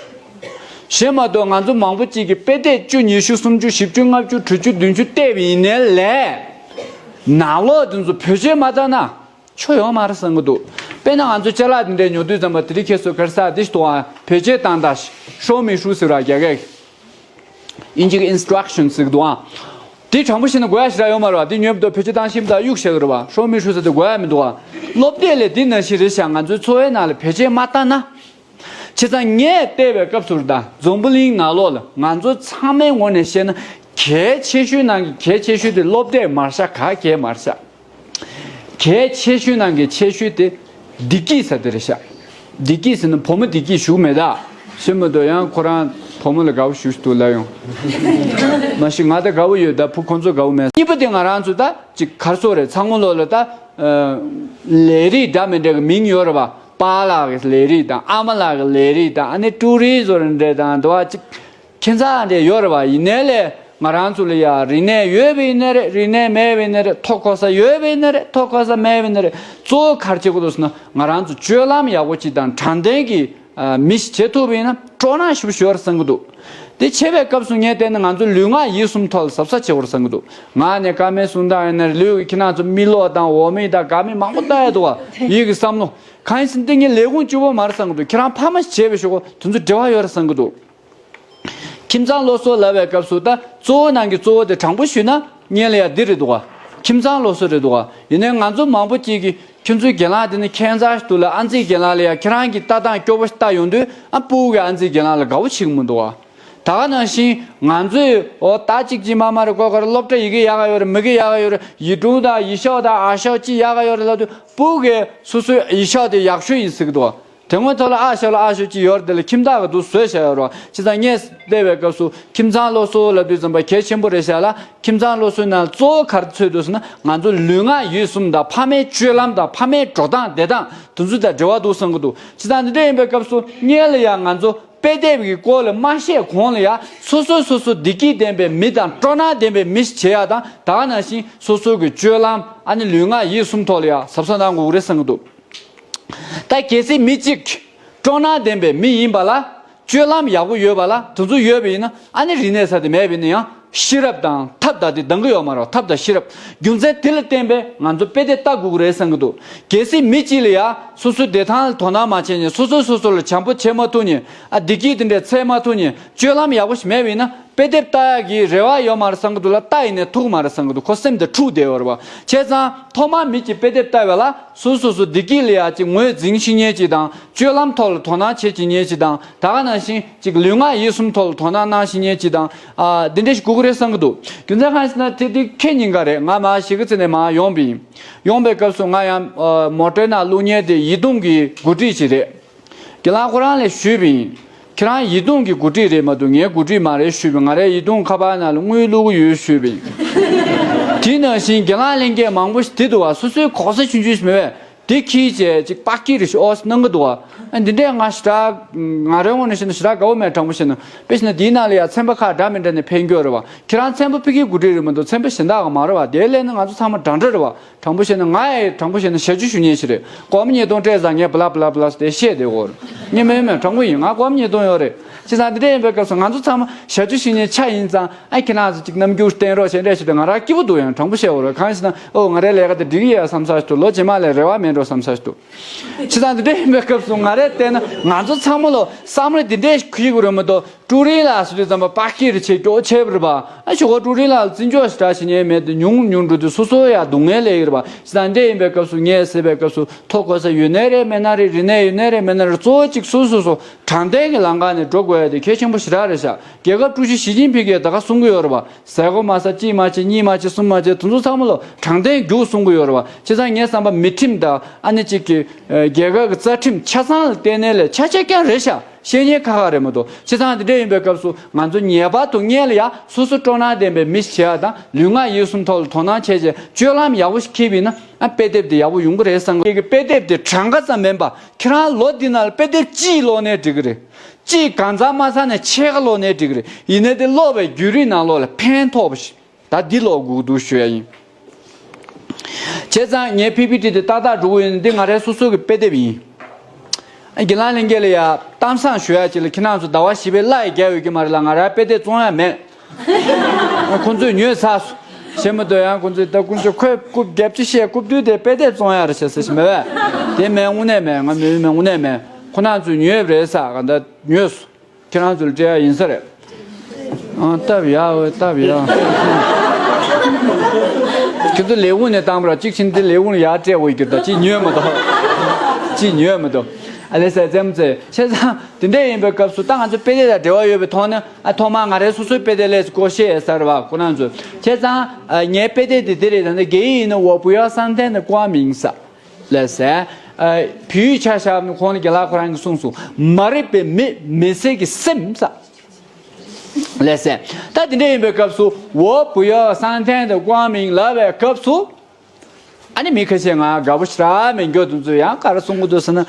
གཞན་མ་གཏོགས་ང་ཚོ་མང་པོ་གཅིག་གིས་དཔེ་དེབ་བཅུ་ཉི་ཤུ་སུམ་ཅུ་བཞི་བཅུ་ལྔ་བཅུ་དྲུག་ཅུ་བདུན་ཅུ་བལྟས་པ་ཡིན་ནའི་ལས་ནང་ལོགས་དེ་ཚོ་བེད་སྤྱོད་མ་བཏང་ན། ཆོ་ཡོང་མ་རེད་བསམ་གི་འདུག་དཔེར་ན་ང་ཚོ་ཅ་ལག་འདི་འདྲའི་ཉོ་དུས་ཙམ་པ་དེ་རིང་ཁྱེད་ཚོ་ག་རེ་ཟ་འདི་ཞིག་འདུག་ཨ། བེད་སྤྱོད་བཏང་དང་ཤོ་མི་ཧྲུ་ཟེར་བ་རྒྱ་སྐད་ཨིན་ཇི་གི་ཨིན་སི་ཊྲག་ཤན་ཟེར་གི་འདུག་ཨ། དེ་དྲང་པོ་བཤད་ན་དགོས་ཡ་ཞེ་དྲག་ཡོད་མ་རེད་བ། དེ་ཉོས་པ་དང་བེད་སྤྱོད་བཏང་ཤེས་པ་དང་གཡུག་བཞག་གི་རེད་བ། ཤོ་མི་ཧྲུ་ཟེར་དེ་དགོས་ཡ་མི་འདུག་ཨ། སློབ་དེབ་ལས་འདི་ནང་བཞིན་རེད་ཤག་ང་ཚོའི་འཚོ་བའི་ནང་ལ་བེད་སྤྱོད་མ་བཏང་ན། བྱས་ཙང་ངས་བལྟས་པའི་སྐབས་སུ་རེད་ད། འཛམ་བུ་གླིང་ནང་ལོགས་ལ་ང་ཚོ་ཚང་མའི་ངོས་ནས་བཤད་ན་གལ་ཆེ་ཤོས་ནང་གི་གལ་ཆེ་ཤོས་དེ་སློབ་དེབ་མ་རེད་ཤག་ག་གལ་མ་རེད་ཤག་གལ་ཆེ་ཤོས་ནང་གི་ཆེ་ཤོས་དེ་བདེ་སྐྱིད་ཟེར་དེ་རེད་ཤག་བདེ་སྐྱིད་ཟེར་ན་བུ་མོ་བདེ་སྐྱིད་ཞུ་མེད་ད། ཤེས་མ་གཏོགས་ཡང་ཁོ་རང་བུ་མོ་ལ་དགའ་བོ་ཞུ་ཞུ་འདུག་ལབ་ཡོང་། མ་གཞི་ང་ད་དགའ་བོ་ཡོད་ད། བུ་ཁོང་ཚོ་དགའ་བོ་མེད། གཉིས་པ་དེ་ང་རང་ཚོ་ད་ཅིག་ག་རེ་ཟེར་དགོས་རེད། ཚང་མ་ལོག་ལ་ད་ལས་རིགས་འདྲ་མི་འདྲ་གི་མིང་ཡོད་རེད་བ། པཱ་ལགས་ཀྱི་ལས་རིགས་དང་ཨ་མ་ལགས་ཀྱི་ལས་རིགས་དང་ཨ་ནི་ཀྲུའུ་རིན་ཟེར་རེ་འདྲ་དང་འདུག་བ། ཅིག་ཁྱད་མཚར་འདྲ་ཡོད་རེད་བ། ཡིན་ནའི་ལས་ང་རང་ཚོ་ལ་ཡ་རིག་གནས་ཡོད་པ་ཡིན་ནའི་རེད། རིག་གནས་མེད་པ་ཡིན་ནའི་རེད། མཐོ་གོ་ས་ཡོད་པ་ཡིན་ནའི་རེད། མཐོ་གོ་ས་མེད་པ་ཡིན་ནའི་རེད། གཙོ་བོ་ག་རེ་བྱེད་དགོས་འདུག་ཟེར་ན་ང་རང་ཚོ་སྤྱོད་ལམ་ཡག་པོ་ཅིག་དང་དྲང་བདེན་གྱི་ཨ་མི་ཞིག་བྱེད་ཐུབ་པ་ཡིན་ན་སྤྲོ་སྣང་ཞེ་པོ་ཞིག་ཡོད་རེད་བསམ་གྱི་འདུག་དེ་བྱེད་པའི་སྐབས་སུ་ངས་བལྟས་ན་ང་ཚོ་ལུས་ངག་ཡིད་གསུམ་ཐོག་ལ་གཟབ་གཟབ་བྱེད་དགོས་རེད་བསམ་གྱི་འདུག་ང་ནས་བཀའ་མོལ་གསུང་སྟངས་ཡིན་ན་རེད། ལུས་ཀྱི་ཁྱེད་རང་ཚོ་མིག་ལོག་དང་འོ་མ་དང་དགའ་མི་མང་པོ་ལྟ་ཡ་འདུག་བ། ཡིད་ཀྱི་བསམ་བློ། གང་ཡིན་ཟེར་ན་འདི་ངའི་ལས་ཁུངས་གཅིག་པོ་མ་རེད་བསམ་གྱི་འདུག་ཁྱེད་རང་ཕ་མ་ཞིག་བྱས་པའི་ཞོར་དེ་ཚོ་འབྲེལ་བ་ཡོད་རེད་བསམ་གྱི་འདུག་ཁྱིམ་ཚང་སློབ་གསོ་ལབ་པའི་སྐབས་སུ་ད་གཙོ་བོ་ནང་གི་གཙོ་བོ་དེ་དྲང་པོ་ཞུས་ན་སྔོན་ལ་ཡ་འདི་རེད་འདུག་ག་ཁྱིམ་ཚང་སློབ་གསོ་རེད་འདུག་ག་ཡིན་ནའི་ང་ཚོ་མང་པོ་ཅིག་གིས་ཁྱོད་ཚོའི་རྒན་ལགས་དེ་ནི་ཁྱད་མཚར་ཞིག་འདུག་ལ། ཨ་མཆོག་རྒན་ལགས་ལ་ཡ་ཁྱེད་རང་གིས་ལྟ་སྟངས་སྐྱོ་པོ་ཞིག་ལྟ་ཡོང་དུས་ཨ་སྤུ་གུ་གིས་ཨ་མཆོག་རྒན་ལགས་ལ་དགའ་བོ་བྱེད་ཀྱི་མི་འདུག་ག་ད་ག་ནང་བཞིན་ང་ཚོས་འོ་ད་གཅིག་གཅིག་མ་མ་རེད་ཀོ་ཀ་རེད། སློབ་གྲྭ་ཡི་གེ་ཡག་ག་ཡོད་རེད། མི་གེ་ཡག་ག་ཡོད་རེད། ཡི་ཀྲུང་དང་ཡི་ཤའོ་དང་ཨ་ཤའོ་ཅི་ཡག་ག་ཡོད་རེད་ལབ་དུས་སྤུ་གུ་གིས་སོ་སོའི་ཡི་ཤའོ་དེ་ཡག་ཤོས་ཡིན་ཟེར་གི་འདུག་ག་དེ་སྔོན་ཐོག་ལ་ཨ་ཤའོ་ལ་ཨ་ཤའོ་ཅིག་ཡོད་རེད། དེ་ལ་ཁྱིམ་བདག་གི་འདུག་བཟོས་བཞག་ཡོད་རེད་བ། བྱས་ཙང་ངས་བལྟས་པའི་སྐབས་སུ་ཁྱིམ་ཚང་སློབ་གསོ་ལབ་དུས་ཙམ་པ་གལ་ཆེན་པོ་རེད་བཞག་ལ། ཁྱིམ་ཚང་སློབ་གསོའི་ནང་གཙོ་བོ་ག་རེ་འཚོལ་འདུག་ཟེར་ན་ང་ཚོ་ལུས་ངག་ཡིད་གསུམ་དང་ཕ་མའི་སྤྱོད་ལམ་དང་ཕ་མའི་འགྲོ་སྟངས་བསྡད་སྟངས་དེ་ཚོ་དང་འབྲེལ་བ་འདུག་བསམ་གི་འདུག་བྱས་ཙང་འདི་འདྲ་ཡིན་པའི་སྐབས་སུ་སྔོན་ལ་ཡང་ང་ཚོ་དཔེ་དེབ་ཀྱི་སྐོར་ལ་མ་བཤད་གོང་ལ་ཡང་སོ་སོ་སོ་སོ་བདེ་སྐྱིད་ལྡན་པའི་མི་དང་སྤྲོ་སྣང་ལྡན་པའི་མི་ཞིག་བྱེད་ཡག་དང་། ད་ག་ནང་བཞིན་སོ་སོ་གི་སྤྱོད་ལམ་ཨ་ནི་ལུས་ངག་ཡིད་གསུམ་ཐོག་ལ་ཡང་གཟབ་གཟབ་གནང་དགོས་ཀྱི་རེད་བསམ་གི་འདུག་ད་གལ་སྲིད་མི་གཅིག་སྤྲོ་སྣང་ལྡན་པའི་མི་ཡིན་པ་ལ་སྤྱོད་ལམ་ཡག་པོ་ཡོད་པ་ལ་དེ་ཚོ་ཡོད་པ་ཡིན་ན་ཨ་ནི་རིག་གནས་ས་དེ་མེད་པ་ཡིན་ན་ཡང་ཤེས་རབ་དང་ཐབས་དང་དེ་འདང་གི་ཡོད་མ་རེད། ཐབས་དང་ཤེས་རབ། རྒྱུ་མཚན་དེ་ལ་བརྟེན་པའི་ང་ཚོ་དཔེ་དེབ་ལྟ་དགོས་ཀྱི་རེད་བསམ་གི་འདུག་གལ་སྲིད་མི་གཅིག་ལ་ཡང་སོ་སོའི་བདེ་ཐང་ལ་དོ་སྣང་མ་བྱས་ནས་སོ་སོས་སོ་སོ་ལ་བྱམས་པོ་བྱེད་མ་ཐུབ་ནས་ཨ་བདེ་སྐྱིད་དེ་འདྲ་འཚོལ་མ་ཐུབ་ནས་སྤྱོད་ལམ་ཡག་པོ་ཞིག་མེད་པ་ཡིན་ན། དཔེ་དེབ་ལྟ་ཡག་གི་རེ་བ་ཡོད་མ་རེད་བསམ་གི་འདུག་ལ། ལྟ་ཡིན་ནའི་ཐུག་མ་རེད་བསམ་གི་འདུག་ཁོ་སེམས་དེ་འཁྲུག་བསྡད་ཡོད་རེད་བ། བྱས་ཙང་ཐོག་མར་མི་གཅིག་དཔེ་དེབ་ལྟ་བ་ལ་སོ་སོ་སོ་བདེ་སྐྱིད་ལ་ཡ་གཅིག་ངོས་འཛིན་ཤེས་མཁན་གཅིག་དང་། སྤྱོད་ལམ་ཐོག་ལ་དོ་སྣང་བྱེད་བྱེད་མཁན་གཅིག་དང་། ད་ག་ནང་བཞིན་གཅིག་ལུས་ངག་ཡིད་གསུམ་ཐོག་ལ་དོ་སྣང་གནང་ཤེས་མཁན་གཅིག་དང་། ཨ་འདི་འདྲ་ཞིག་དགོས་ཀྱི་རེད་བསམ་གི་འདུག་རྒྱུ་མཚན་གང་ཡིན་ཟེར་ན་དེ་དེ་ཁྱེད་ཉིན་ག་རེད། ང་མ་གཞིས་ཀ་རྩེ་ནས་མར་ཡོང་པ་ཡིན། ཡོང་པའི་སྐབས་སུ་ང་ཡང་ཨ་མོ་ཊའི་ནང་བླུག་མཁན་དེ་ཡིད་གདུང་གི་འགོ་ཁྲིད་ཅིག་རེད། རྒན་ལགས་ཁོ་རང་ལ་ཞུས་པ་ཡིན། ཁྱེད་རང་ཡིད་གདུང་གི་འགོ་ཁྲིད་རེད་མ་གཏོགས་ངའི་འགོ་ཁྲིད་མ་རེད་ཞུས་པ་ཡིན། ང་རའི་ཡིད་གདུང་ཁ་པར་ནང་ལ་དངུལ་བླུག་གི་ཡོད་ཞུས་པ་ཡིན། དེ་ནང་བཞིན་རྒན་ལགས་ལྷན་རྒྱས་མང་པོ་ཞིག་དེ་འདུག་བ། སོ་སོའི་གོ་ས་ཆུང་ཆུང་ཞིག་མེད་པས་དེ་ཁྱིས་བྱས་ཅིག་པགས་ཀྱི་རེ་ཞིག་ཨོ་སི་གནང་གི་འདུག་བ། ཨ་འདི་འདྲས་ང་ཞེ་དྲག་ང་རའི་ངོས་ནས་བཤད་ན་ཞེ་དྲག་དགའ་བོ་མེད། དྲང་པོ་བཤད་ན། དཔེ་བྱས་ན་དེའི་ནང་ལ་ཡང་ཚན་པ་ཁག་འདྲ་མི་འདྲ་ནས་ཕན་གྱི་ཡོད་རེད་བ། ཁྱེད་རང་ཚན་པ་ཕ་གིའི་འགོ་ཁྲིད་རེད་མ་གཏོགས་ཚན་པ་གཞན་དག་ག་མ་རེད་བ། དེའི་ལས་ནི་ང་ཚོ་ཚང་མ་འདྲ་འདྲ་རེད་བ། དྲང་པོ་བཤད་ན་ང་ཡི་དྲང་པོ་བཤད་ན་ཞབས་ཕྱི་ཞུ་མཁན་ཞིག་རེད། སྒོར་མོ་ཉིས་སྟོང་སྤྲད་ཙང་ངས་བླ་བླ་བླ་དེ་བཤད་བསྡད་ཡོད་རེད། ངས་མེད་མེད་དྲང་པོ་ཡིན། ང་སྒོར་མོ་ཉིས་སྟོང་ཡོད་རེད། བྱས་ཙང་འདི་འདྲ་ཡིན་པའི་སྐབས་སུ་ང་ཚོ་ཚང་མ་ཞབས་ཕྱི་ཞུ་མཁན་ཆ་ཡིན་ཙང་ཨ་ཁྱེད་རང་ཚོ་ཅིག་རྣམ་འགྱུར་བསྟན་རོགས་བྱས་འདྲ་ཞིག་དང་ང་རང་སྐྱིད་པོ་འདུག་ཡང་དྲང་པོ་བཤད་འོ་རེད། གང་ཞིག་ན་ཨོ་ང་རའི་ལས་ཀ་དེ་འགྲིག་གི་ཡོད་བསམ་ས་ཞིག་འདུག་ལོ་རྗེས་མ་ལས་རེ་བ་མེད་འགྲོ་བསམ་ས་ཞིག་འདུག་བྱས་ཙང་འདི་འདྲ་ཡིན་པའི་སྐབས་སུ་ང་རས་བལྟས་ན་ང་ཚོ་ཚང་མ་ལོ་བསམ་བློ་འདི་འདྲས་ཤིག་འཁྱེར་དགོས་རེད་མ་གཏོགས། ཀྲུའུ་རིན་ལགས་ཟེར་དུས་ཙམ་པ་པགས་སྐྱིད་རེ་བྱེད་སྐྱོ་བྱས་པ་རེད་པ། ཨ་ཞོགས་ཀ་ཀྲུའུ་རིན་ལགས་ལ་བརྩི་འཇོག་ཞེ་དྲག་བྱེད་མཁན་མེད་དུས་ཉུང་ཉུང་འགྲོ་དུས་སོ་སོ་ཡ་སྡུག་བསྔལ་སླེབས་ཀྱི་རེད་པ། བྱས་ཙང་འདི་འདྲ་ཡིན་པའི་སྐབས་སུ་ངས་ཟེར་བའི་སྐབས་སུ་མཐོ་གོ་ས་ཡོད་ནའི་རེད་མེད་ན་རེད། རིག་གནས་ཡོད་ནའི་རེད་མེད་ན་རེད། གཙོ་བོ་གཅིག་སོ་སོ་སོ་དྲང་བདེན་གྱི་ལམ་ཁ་ནས་འགྲོ་དགོས་ཡ་དེ་གལ་ཆེན་པོ་ཞེ་དྲག་རེད་ཤག་རྒྱལ་ཁབ་ཀྲུའུ་ཞི་ཞི་ཅིན་ཕིང་གིས་ད་ག་གསུང་གི་ཡོད་རེད་པ། ཟས་གོ་མ་ཟ། གཅིག་མ་བྱེད། གཉིས་མ་བྱེད། གསུམ་མ་བྱེད། དེ་ཚོ་ཚང་མ་ལོ་དྲང་བདེན་རྒྱུགས་གསུང་གི་ཡོད་རེད་པ། བྱས་ཙང་ངས་བསམ་པ་མི་ཁྲིམས་དང་ཨ་ནི་གཅིག་གི་རྒྱལ་ཁབ་ཀྱི་རྩ་ཁྲིམས་ཆ་ཚང་ལ་བརྟེན་ནས་ལས་ཆ་ཆ་རྐྱང་རེད་ཤག་བཤད་ཉན་ཁག་ཁག་རེད་མ་གཏོགས། བྱས་ཙང་དེ་འདྲ་ཡིན་པའི་སྐབས་སུ་ང་ཚོ་ངེས་པར་དུ་སྔོན་ལ་ཡ་སོ་སོ་སྤྲོ་སྣང་ལྡན་པའི་མི་ཞིག་བྱེད་ཡ་དང་། ལུས་ངག་ཡིད་གསུམ་ཐོག་ལ་དོ་སྣང་བྱས་བྱས་སྤྱོད་ལམ་ཡག་པོ་ཞིག་འཁྱེར་བ་ཡིན་ན་ཨ་དཔེ་དེབ་དེ་ཡག་པོ་ཡོང་གི་རེད་བསམ་གི། དཔེ་དེབ་དེ་གྲངས་ཀ་ཙམ་མིན་པ་ཁྱེད་རང་ལོ་འདི་ནང་ལ་དཔེ་དེབ་གཅིག་ཀློག་ནའི་འགྲིག་གི་རེད། གཅིག་གང་ཚང་མ་ཚང་ནས་ཕྱེད་ཀ་ཀློག་ནའི་འགྲིག་གི་རེད། ཡིན་ནའི་དེ་ཀློག་པའི་བརྒྱུད་རིམ་ནང་ལོགས་ལ་ཕན་ཐོགས་པ་ཞིག་ད་འདི་ཀློག་དགོས་འདུག་ཞུ་ཡ་ཡིན། བྱས་ཙང་ངའི་ཕི་པི་ཊི་དེ་ཏག་ཏག་འགྲོ་གི་ཡོད་ན་འདི་ང་རའི་སོ་སོ་གི་དཔེ་དེབ་ཡིན། རྒན་ལགས་ལྷན་རྒྱས་ལ་ཡ་གཏམ་བཟང་ཞུ་ཡ་ཅིག་ལ། ཁྱེད་རང་ཚོ་ཟླ་བ་བཞི་པའི་གླ་ཡི་རྒྱག་ཡོད་ཀྱི་མ་རེད་ལ། ང་རའི་དཔེ་དེབ་བཙོང་ཡ་མེད། ཁོང་ཚོས་ཉོས་ཚར་སོང་། བྱས་མ་གཏོགས་ཡང་ཁོང་ཚོས་ད་ཁོང་ཚོས་ཁོས་རྐུབ་བརྒྱབ་ཅི་བཤད། རྐུབ་རྡོལ་དེ་དཔེ་དེབ་བཙོང་ཡ་རེད་བྱས་ཟེར་ཞིག་མེད་པས། དེ་མེད། དངོས་གནས་མེད། ང་མེད་མེད་དངོས་གནས་མེད། ཁོ་རང་ཚོས་ཉོས་རེད་ས་ག་འདྲ་ཉོས་སོང་། ཁྱེད་རང་ཚོ་ལ་སྤྲད་ཡ་ཡིན་ས་རེད། ཨང་སྟབས་ཡག་འོ་སྟབས་ཡག་ཁྱེད་ཚོ་ལས་ཁུངས་ནས་བཏང་པ་ར་གཅིག་ཕྱིན་ཏེ་ལས་ཁུངས་ལ་ཡར་སྤྲད་འོ་ཡི་གྱུར་ད། གཅིག་ཉོས་མ་གཏོགས། གཅིག་ཉོས་མ་གཏོགས། ཨ་ལེ་ས་ཙེམ་ཙེ་བྱས་ཙང་དེ་འདྲ་ཡིན་པའི་སྐབས་སུ་ད་ང་ཚོ་དཔེ་དེབ་དང་འབྲེལ་བ་ཡོད་པའི་ཐོག་ནས་ཨ་ཐོག་མར་ང་རའི་སོ་སོའི་དཔེ་དེབ་ལས་སྐོར་བཤད་ཡས་ས་རེད་བ་ཁོ་རང་ཚོས། བྱས་ཙང་ཨ་ངའི་དཔེ་དེབ་དེ་འདི་རེད། ད་ནི་རྒྱ་ཡིག་ཡིན་ན་我不要上天的光明ས། ལགས་སེ། ཨ་བོད་ཡིག་ཆ་བཞག་ནས་ཁོང་ལ་རྒན་ལགས་ཁོ་རང་གིས་གསུངས་སོང་། མ་རིག་པའི་མི་མི་ཚེ་གི་སེམས་ས། ལགས་སེ། ད་དེ་འདྲ་ཡིན་པའི་སྐབས་སུ་我不要上天的光明ལབ་པའི་སྐབས་སུ། ཨ་ནི་མི་ཁ་ཤས་ང་དགའ་པོ་ཞེ་དྲག་མེད་མགྱོགས་དེ་ཚོས་ཡང་ག་རེ་གསུང་གི་འདུག་ཟེར་ན།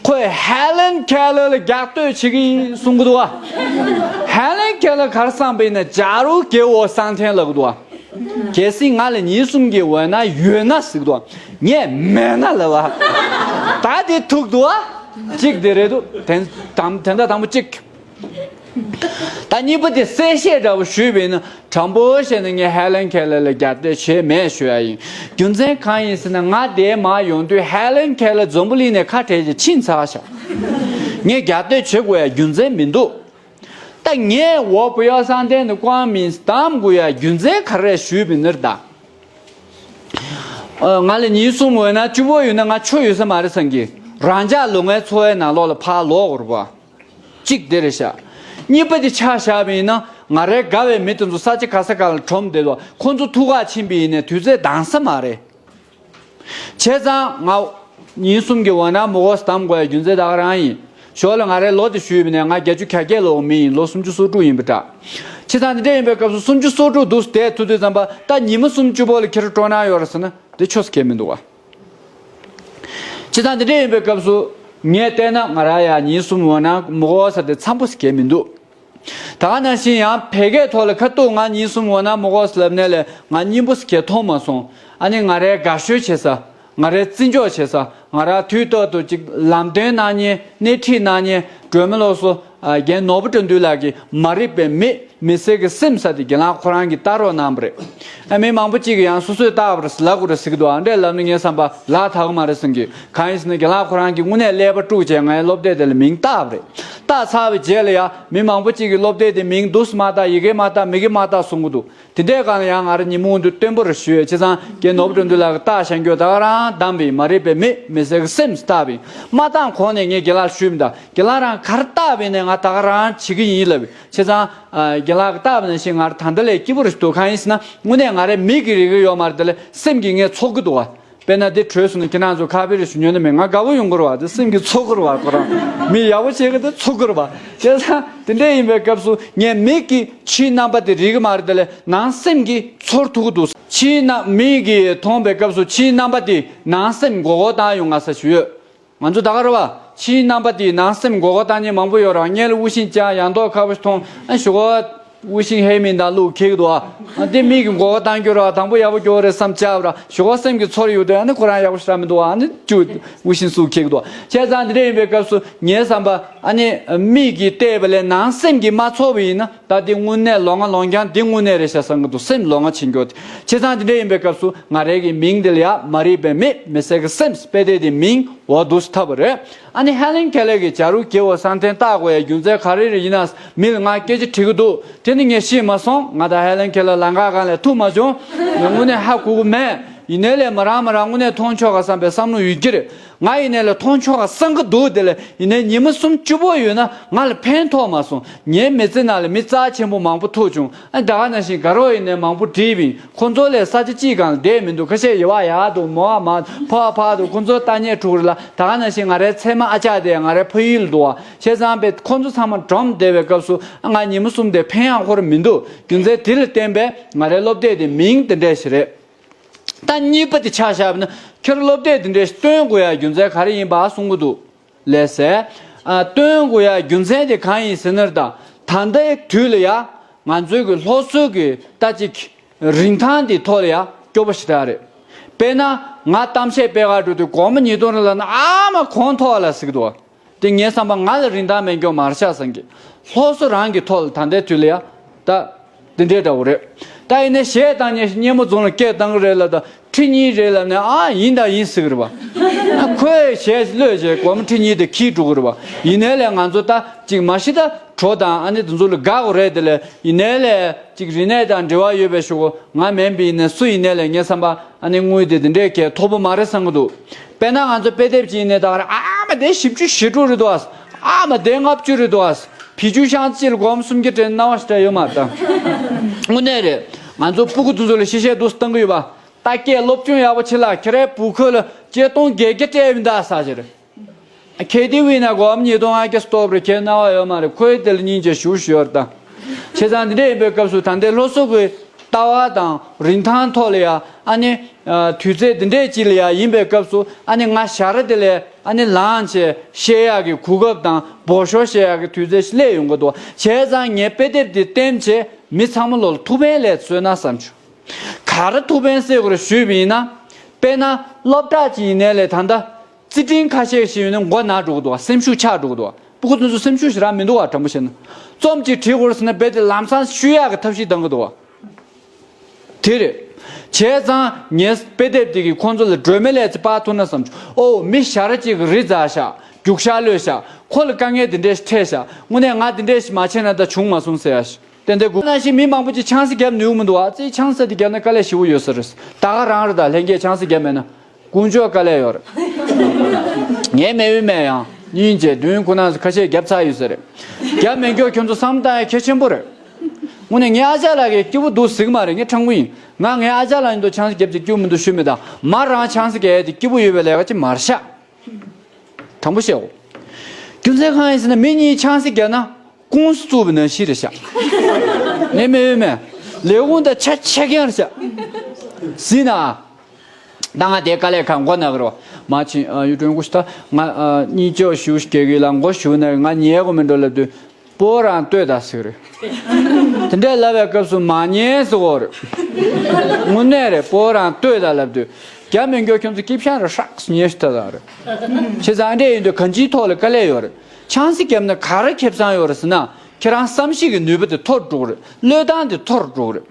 ཁོས་Helen Keller ལ་རྒྱབ་གཏོད་བྱེད་ཀྱི་ཡིན་གསུང་གི་འདུག་བ། Helen Keller ག་རེ་བསམ་པ་ཡིན་ན་假如给我上天ལབ་གི་འདུག་བ། གལ་སྲིད་ང་ལ་ཉིན་གསུམ་གྱི་འོད་སྣང་ཡོད་ན་ཟེར་གི་འདུག་ངས་མེད་ན་ལབ་པ། ད་དེ་ཐུག་འདུག་ཨ། གཅིག་དེ་རེད་འདུག་དེ་དང་དེ་འདྲ་དང་པོ་གཅིག་ད་གཉིས་པ་དེ་གསལ་བཤད་འདྲ་པོ་ཞུས་པ་ཡིན་ན། དྲང་པོ་བཤད་ན་ངས་Helen Keller ལ་རྒྱབ་གཏད་བྱས་མེད་ཞུ་ཡ་ཡིན། རྒྱུ་མཚན་གང་ཡིན་ཟེར་ན་ང་དེར་མར་ཡོང་དུས་Helen Keller འཛམ་བུ་གླིང་ནས་ཁ་བྲལ་བྱས་ཕྱིན་ཚར་ཤག་ངས་རྒྱབ་གཏད་བྱེད་དགོས་ཡ་རྒྱུ་མཚན་མི་འདུག་ད་ངས我不要上天的光明གདམ་དགོས་ཡ་རྒྱུ་མཚན་ག་རེ་ཞུས་པ་ཡིན་ན་ད། ཨ། ང་ལ་ཉིན་གསུམ་འོད་སྣང་བཅུ་པོ་ཡོད་ན་ང་ཆོ་ཡོད་ས་མ་རེད་བསམ་གི། རང་ཅག་ལོ་ལྔའི་འཚོ་བའི་ནང་ལོགས་ལ་ཕར་ལོག་དགོས་རེད་པ། གཅིག་དེ་རེད་ཤག་གཉིས་པ་དེ་ཆ་བཞག་པ་ཡིན་ན་ང་རའི་དགའ་བའི་མི་དེ་ཚོ་ས་ཆ་ག་ས་ག་ལ་གྲོངས་བསྡད་འདུག་ཁོང་ཚོ་ཐུག་ག་ཕྱིན་པ་ཡིན་ནའི་དུས་ཚོད་འདང་ས་མ་རེད། བྱས་ཙང་ང་ཉིན་གསུམ་གྱི་འོད་སྣང་མུ་གོ་ས་གདམ་དགོས་ཡ་རྒྱུ་མཚན་ད་ག་རང་ཡིན། ཞོར་ལ་ང་རའི་ལོ་དེ་ཞུས་པ་ཡིན་ན་ང་བརྒྱད་ཅུ་གྱ་བརྒྱད་ལོ་མི་ཡིན། ལོ་སུམ་ཅུ་སོ་དྲུག་ཡིན་པ་འདྲ། བྱས་ཙང་དེ་འདྲ་ཡིན་པའི་སྐབས་སུ་སུམ་ཅུ་སོ་དྲུག་འདུག་བསྡད་ཐུབ་དུས་ཙམ་པ་ད་ཉི་མ་སུམ་ཅུ་པོ་ལ་ཁྱེད་རང་སྤྲོ་སྣང་ཡོད་རེད་ཟེར་ན་དེ་ཆོ་ས་གལ་མི་འདུག་བ། བྱས་ཙང་དེ་འདྲ་ཡིན་པའི་སྐབས་སུ་ངས་བལྟས་ན་ང་རང་ཡང་ཉིན་གསུམ་འོད་སྣང་མུ་གོ་ས་དེ་འཚམ་པོ་ཟེར་གྱི་མི་འདུག་ད་ག་ནང་བཞིན་ཡང་བོད་སྐད་ཐོག་ལ་ཁ་ཐུག་ང་ཉིན་གསུམ་འོད་སྣང་མུ་གོ་ས་ལབ་ནས་ལས་ང་སྙིང་པོ་ཟེར་གྱི་མཐོང་མ་སོང་། ཨ་ནི་ང་རའི་དགའ་ཤོས་བྱེད་ས། ང་རའི་བརྩི་འཇོག་བྱེད་ས། ང་རང་དུས་རྟག་ཏུ་ཅིག་ལམ་སྟོན་གནང་མཁན། སྣེ་ཁྲིད་གནང་མཁན་སྒྲོལ་མ་ལགས་སུ་ ཨ། རྒན་ནོར་བུ་དགྲ་འདུལ་ལགས་ཀྱིས་མ་རིག་པའི་མི་མི་སེར་གྱི་སེམས་ཟེར་དེ་རྒན་ལགས་ཁོ་རང་གིས་བལྟ་རོགས་གནང་བ་རེད། ཨ། མི་མང་པོ་གཅིག་གིས་ཡང་སོ་སོས་བལྟ་བ་རེད་ལབ་དགོས་རེད་ཟེར་གྱི་འདུག་ཨ་འདྲས་ལབ་ན་ངའི་བསམ་པ་ལག་ཐག་མ་རེད་བསམ་གྱི། གང་ཡིན་ཟེར་ན་རྒན་ལགས་ཁོ་རང་གིས་དངོས་གནས་ཀླད་པ་དཀྲུགས་བྱས་ངའི་སློབ་དེབ་དེ་ལ་མིང་བཏགས་པ་རེད། བཏགས་ཚར་བའི་རྗེས་ལ་ཡང་མི་མང་པོ་གཅིག་གིས་སློབ་དེབ་དེ་མིང་འདུག་སེ་མ་བཏགས། ཡི་གེ་མ་བཏགས། མི་གེ་མ་བཏགས་གསུང་གི་འདུག་དེ་འདྲའི་སྒང་ལ་ཡང་ང་རང་ཉིན་མོ་འདི་སྟོན་པ་རུ་ཞུས་ཡོད། བྱས་ཙང་རྒན་ནོར་བུ་དགྲ་འདུལ་ལགས་ཀྱིས་བཏགས་བཞག་རྒྱུ་ད་ག་རང་བདམས་པའི་མ་རིག་པའི་མི་མི་སེར་གྱི་སེམས་བཏགས་པའི་མ་བཏང་གོང་ནས་ངས་རྒན་ལགས་ཞུས་མི་གདའ། རྒན་ལགས་རང་ག་རེ་བཏགས་པ་ཡིན་ནའི་ང་ད་ག་རང་བྱེད་ཀྱི་ཡིན་ལབ། བྱས་ཙང་རྒན་ལགས་ཀྱིས་བཏགས་པ་ནང་བཞིན་ང་རང་ད་ལྟ་ལས་སྐྱིད་པོ་རེད་འདུག་གང་ཡིན་ཟེར་ན་དངོས་གནས་ང་རའི་མིག་གིས་རིག་གི་ཡོད་མ་རེད། དེ་ལས་སེམས་ཀྱིས་ངས་ཚོར་གྱི་འདུག་བ། དཔེར་ན་འདི་བྲོས་སོང་ན་ཁྱེད་རང་ཚོ་ཁ་པར་རེ་ཞུ་ཉོན་ནི་མེད། ང་དགའ་པོ་ཡོང་གི་རེད་བ། དེ་སེམས་ཀྱིས་ཚོར་གི་རེད་བ། ཁོ་རང་མི་ཡག་པོ་བྱེད་གི་དེ་ཚོར་གི་རེད་བ། བྱས་ཙང་དེ་འདྲ་ཡིན་པའི་སྐབས་སུ་ངས་མིག་གིས་ཕྱིའི་རྣམ་པ་དེ་རིག་གི་མ་རེད། དེ་ལས་ནང་སེམས་ཀྱིས་ཚོར་ཐུབ་ཀྱི་འདུག་ཕྱིའི་རྣམ་མིག་གིས་མཐོང་པའི་སྐབས་སུ་ཕྱིའི་རྣམ་པ་དེ་ནང་སེམས་མགོ་སྐོར་བཏང་ཡོང་ང་ས་ཞུ་ཡོད། ང་ཚོ་ད་ག་རེད་བ། ཕྱིའི་རྣམ་པ་དེ་ནང་སེམས་མགོ་སྐོར་བཏང་མཁན་མང་པོ་ཡོད་རེད་བ། སྔོན་ལ་དབུ་ཞྭ་བཅགས་ཡང་ཐོག་ཁ་པོ་ཞིག་མཐོང་ཨ་ཞུ་གོ་དབུ་ཞྭ་ཧེ་མིན་དང་ལུག་ཁེག་འདུག་ཨ། དེ་མིག་གིས་མགོ་སྐོར་བཏང་རྒྱུ་ར་དང་པོ་ཡག་པོ་སྐྱོ་རེད་བསམ་བཅར་བ་ར་ཞོགས་པ་སེམས་ཀྱིས་ཚོར་ཡོད་དེ་ཨ་ནི་ཁོ་རང་ཡག་པོ་ཞེ་དྲག་མི་འདུག་ཨ་ནི་ཅུ་དབུ་ཞྭ་སུ་ཁེག་འདུག་བྱས་ཙང་དེ་འདྲ་ཡིན་པའི་སྐབས་སུ་ངའི་བསམ་པ་ཨ་ནི་མིག་གིས་བལྟས་པ་ལས་ནང་སེམས་ཀྱིས་མ་ཚོར་བ་ཡིན་ན་ད་དེ་དངོས་གནས་ལོང་བ་ལོང་རྐྱང་འདི་དངོས་གནས་རེད་ཤག་བསམ་གྱི་འདུག་སེམས་ལོང་བ་ཕྱིན་རྒྱུ་དེ། བྱས་ཙང་དེ་འདྲ་ཡིན་པའི་སྐབས་སུ་ང་རའི་གི་མིང་འདི་ལ་ཡ་མ་རིག་པའི་མི་མི་སེར་གྱི་སེམས་དཔེ་དེབ་དེ་མིང་འོ་འདུག་སེ་བཏགས་པ་རེད། ཨ་ནི་ཧེ་ལེན་ཁེ་ལེར་གྱིས་བྱ་རུང་རྒྱལ་པོ་བསམ་གཏན་བཏགས་དགོས་ཡ་རྒྱུ་མཚན་ག་རེ་རེད་ཡིན་ན། མི་ལ་ང་སྐད་ཆ་དྲི་གི་འདུག་དེ་ནི་ངས་ཤེས་མ་སོང་། ང་དང་ཧེ་ལེན་ཁེ་ལེར་ལམ་ཁ་སྒང་ལ་ཐུག་མ་བྱུང་། ངས་དངོས་གནས་ཧ་གོ་གི་མེད། ཡིན་ནའི་ལས་མ་རང་མ་རང་དངོས་གནས་མཐོང་ཆོག་ག་བསམ་པའི་བསམ་བློ་ཡོད་ཀྱི་རེད། ང་ཡིན་ནའི་ལས་མཐོང་ཆོག་ག་བསམ་གི་འདུག་དེ་ལས་ཡིན་ནའི་ཉི་མ་གསུམ་བཅུ་པོ་ཡོད་ན་ང་ལ་ཕན་ཐོགས་མ་སོང་། ངའི་མི་ཚེ་ནང་ལ་མི་རྩ་ཆེན་པོ་མང་པོ་ཐུག་བྱུང་། ཨ་ད་ག་ནང་བཞིན་དགའ་རོགས་ཡིན་ནའི་མང་པོ་བྲིས་པ་ཡིན། ཁོ་ཚོ་ལས་ས་ཆ་གཅིག་སྒང་ལ་བསྡད་མི་འདུག་ཁ་ཤས་ཡི་བ་ཡག་འདུག་མོ་བ་མ་ཕ་བ་ཕ་འདུག་ཁོ་ཚོ་ལྟ་ཉན་དྲུག་རེད་ལ། ད་ག་ནང་བཞིན་ང་རའི་མཚན་མ་ཨ་ཅག་དེ་ང་རའི་ཕ་ཡུལ་ལ་འདུག་བ། བྱས་ཙང་པས་ཁོ་ཚོ་ཚང་མ་འགྲོམ་བསྡད་པའི་སྐབས་སུ་ང་ཉི་མ་གསུམ་དེ་ཕན་ཡག་ཁོ་ར་མི་འདུག་རྒྱུ་མཚན་དེ་ལ་བརྟེན་པས་ང་རའི་སློབ་དེབ་དེ་མིང་དེ་འདྲས་ཞིག་རེད། ད་གཉིས་པ་དེ་ཆ་བཞག་པ་ན་ཁྱོད་རང་སློབ་དེབ་དེ་འདྲས་ཞིག་སྟོན་དགོས་ཡ་རྒྱུ་མཚན་ག་རེ་ཡིན་པ་གསུང་གི་འདུག་ལགས་སེ། ཨ་སྟོན་དགོས་ཡ་རྒྱུ་མཚན་དེ་གང་ཡིན་ཟེར་ན་རེད་ད། ད་ལྟའི་དུས་ལ་ཡ་ང་ཚོའི་གི་སློབ་གསོའི་གི་ད་ཅིག་རིན་ཐང་དེ་ཐོག་ལ་ཡ་སྐྱོ་པོ་ཞེ་དྲག་རེད། དཔེར་ན་ང་གཏམ་བཤད་སྤེལ་ག་འགྲོ་དུས་སྒོར་མོ་ཉིས་སྟོང་རེ་ལབ་ན་ཨ་མ་གོང་ཐོག་ལ་ཟེར་གི་འདུག་དེ་ངའི་བསམ་པ་ང་ལ་རིན་ཐང་མེད་མཁན་མ་རེད་ཤག་བསམ་གི། སློབ་གསོ་རང་གི་ཐོག་ལ་ད་ལྟའི་དུས་ལ་ཡ་ད་དེ་འདྲའི་འདྲ་བོ་རེད། ད་ཡིན་ནའི་གཞས་བཏང་ཉན་ཞིག་སྙེ་མོ་རྫོང་ལ་སྐད་བཏང་གི་རེད་ལབ་ད་ཁྲི་གཉིས་རེད་ལབ་ནས་ཨ་ཡིན་ད་ཡིན་ཟེར་གི་རེད་པ། ཁོས་གཞས་ཤིག་ལོས་བྱས་སྒོར་མོ་ཁྲི་གཉིས་དེ་ཁྱེར་འགྲོ་གི་རེད་པ། ཡིན་ནའི་ལས་ང་ཚོ་ད་ཅིག་མ་གཞི་ད་བྲོ་དང་ཨ་ནི་དེ་ཚོ་ལ་དགའ་གི་རེད། དེ་ལས་ཡིན་ནའི་ལས་ཅིག་རིག་གནས་དང་འབྲེལ་བ་ཡོད་པའི་ཤོག་གུ་ང་མིན་པ་ཡིན་ནའི་སུ་ཡིན་ནའི་ལས་ངའི་བསམ་པ་ཨ་ནི་དངུལ་དེ་དེ་འདྲའི་གས་མཐོ་པོ་མ་རེད་བསམ་གི་འདུག་དཔེར་ན་ང་ཚོ་དཔེ་དེབ་ཅིག་ཡིན་ནའི་ད་ག་རེ་ཨ་མ་དེ་བཞི་བཅུ་ཞེ་དྲུག་རེད་འདུག་ཨ། ཨ་མ་དེ་ལྔ་བཅུ་རེད་འདུག་ཨ། བི་ཅུ་ཤང་ཅིག་ལ་སྒོར་མོ་སུམ་བརྒྱ་སྤྲད་ན་སྣང་བ་ཞེ་དྲག་ཡོད་མ་རེད་ད། དངོས་གནས་རེད། ང་ཚོ་སྤུ་གུ་དེ་ཚོ་ལ་ཤེས་བཤད་འདུག་སེ་བཏང་གི་ཡོད་པ། ད་སྐད་སློབ་སྦྱོང་ཡག་པོ་བྱེད་ལ་ཁྱེད་རའི་བུ་ཁོས་ལ་ཆེད་གཏོང་བརྒྱད་བརྒྱ་སྤྲད་ཡིན་ད་ཟེར་གྱི་རེད། ཁེ་ཏི་ཝི་ན་སྒོར་མོ་ཉིས་སྟོང་ལྔ་བརྒྱ་སྟོབས་རེ་ཁྱེད་སྣང་བ་ཡོད་མ་རེད། ཁོའི་དེ་ལ་སྙིང་རྗེ་ཞུ་ཞུ་ཡོད་རེད་ད། བྱས་ཙང་འདི་འདྲ་ཡིན་པའི་སྐབས་སུ་ད་ལྟའི་སློབ་གསོ་གི་ལྟ་བ་དང་རིན་ཐང་ཐོག་ལ་ཡ་ཨ་ནི་དུས་ཚོད་འདི་འདྲས་ཅིག་ལ་ཡ་ཡིན་པའི་སྐབས་སུ་ཨ་ནི་ང་ཞ་ར་དེ་ལས་ཨ་ནི་ལངས་བྱས་བཤད་ཡག་གི་གོ་སྐབས་དང་འབོ་ཤོག་བཤད་ཡག་གི་དུས་ཚོད་ཞིག་སླེབས་ཡོང་གི་འདུག་བྱས་ཙང་ངས་དཔེ་དེབ་འདི་བསྟན་བྱས་མི་ཚང་མ་ལོ་ལ་ཐུགས་ཕན་ལས་བཟོས་ན་བསམ་བྱུང་། ག་རེ་ཐུགས་ཕན་གསོས་དགོས་རེད་ཞུས་པ་ཡིན་ན། དཔེར་ན་སློབ་གྲྭ་ཅིག་ཡིན་ནའི་ལས་ད་ལྟ་རྩིས་འབྲིང་ཁ་ཤས་ཤིག་ཡོད་ན་མགོ་ན་འགྲོ་གི་འདུག་བ། སེམས་ཤུགས་ཆག་འགྲོ་གི་འདུག་བ། སྤུ་གུ་དེ་ཚོ་སེམས་ཤུགས་ཞེ་དྲག་མི་འདུག་བ། དྲང་པོ་བཤད་ན། རྩོམ་ཅིག་བྲིས་དགོས་རེད་ཟེར་ན་རྦད་དེ་ལམ་སང་ཤུལ་ཡག་གི་ཐབས་ཤེས་གཏང་གི་འདུག་བ། དེ་རེད། བྱས་ཙང་ངས་དཔེ་དེབ་དེ་གིས་ཁོང་ཚོ་ལ་སྒྲོན་མེ་ལས་ཚེ་སྤར་ཐུབ་ན་བསམ་བྱུང་། ཨོ་མི་ཞ་ར་གཅིག་གིས་རི་འཛེགས་ཤག་རྒྱུག་ཤར་གློད་ཤག་ཁོ་ལ་དཀའ་ངལ་འདི་འདྲས་འཕྲད་ཤག་དངོས་གནས་ང་འདི་འདྲས་ཞིག་མ་བྱས་ན་ད་བྱུང་མ་སོང་ཟེར་ཡ་ཞིག་ཏན་ཏན་དགོས། ནང་བཞིན་མི་མང་པོ་ཅིག་ཆང་ས་བརྒྱབ་ནུས་མི་འདུག་ཨ། ཙི་ཆང་ས་དེ་བརྒྱབ་ན་དཀའ་ལས་ཞེ་པོ་ཡོད་ས་རེད། ད་ག་རང་རེད། ད་ལྷན་རྒྱས་ཆང་ས་བརྒྱབ་མེད་ན་དཀོན་མཆོག་དཀའ་ལས་ཡོད་རེད། ངས་མེད་བས་མེད་ཡང་གཉིས་བྱས་བདུན་ཁོ་ན་ཁ་ཤས་བརྒྱབ་ཚར་ཡོད་ས་རེད། བརྒྱབ་མེད་མཁན་ཁྱོད་ཚོ་བསམ་བློ་བཏང་ཡ་གལ་ཆེན་པོ་རེད། དངོས་གནས་ངའི་ཨ་ཅག་ལགས་ཀྱིས་སྐྱིད་པོ་འདུག་ཟེར་གི་མ་རེད། ངས་དྲང་པོ་ཡིན། ང་ངའི་ཨ་ཅག་ལགས་ཡིན་དུས་ཆང་ས་བརྒྱབ་ཚེ་སྐྱིད་པོ་མི་འདུག་ཞུས་མེད་ད། མ་རང་ཆང་ས་བརྒྱབ་ཡ་དེ་སྐྱིད་པོ་ཡོད་པའི་ལས་ཀ་ཅིག་མ་རེད་ཤག་དྲང་པོ་བཤད་འོ། རྒྱུ་མཚན་གང་ཡིན་ཟེར་ན་མི་གཉིས་ཆང་ས་བརྒྱབ་ན་ཀུང་སི་བཙུགས་པ་ནང་བཞིན་རེད་ཤག་ངས་མི་ཡོད་མེད། ལས་ཁུངས་དང་ཆ་ཆ་རྐྱང་རེད་ཤག་ཟིན་ན། ད་ང་དེའི་དཀའ་ལས་ཁག་མགོ་ན་གི་རོ། མ་ཕྱིན་ཨ་ཡུ་ཀྲོན་ཀུ་ཤི་ད་ང་ཨ་གཉིད་ཅོག་ཞུ་ཞིག་གེ་གི་ལ་མགོ་ཞུ་ན་ང་ཉལ་གོ་མི་འགྲོ་ལབ་དུས། པོ་རང་ལྟོས་ད་ཟེར་གི་རེད། དེ་འདྲས་ལབ་པའི་སྐབས་སུ་མ་ཉན་ཟེར་གོ་རེད། དངོས་གནས་རེད། པོ་རང་ལྟོས་ད་ལབ་དུས། རྒྱ་མི་འགྱོ་ཁྱོད་ཚོ་སྐྱིད་ཤང་རེད་ཧྲག་ཉེ་ཤི་ད་ད་རེད། བྱས་ཙང་འདྲས་ཡིན་དུས་གང་ཅིའི་ཐོག་ལ་དཀའ་ལས་ཡོད་རེད། ཆང་ས་བརྒྱབ་ན་ག་རེ་ཁེ་བཟང་ཡོད་རེད་ཟེར་ན། ཁྱེད་རང་བསམ་གཞིག་གི་ནུས་པ་དེ་མཐོ་རུ་འགྲོ་གི་རེད། བློས་བཏང་དེ་མཐོ་རུ་འགྲོ་གི་རེད།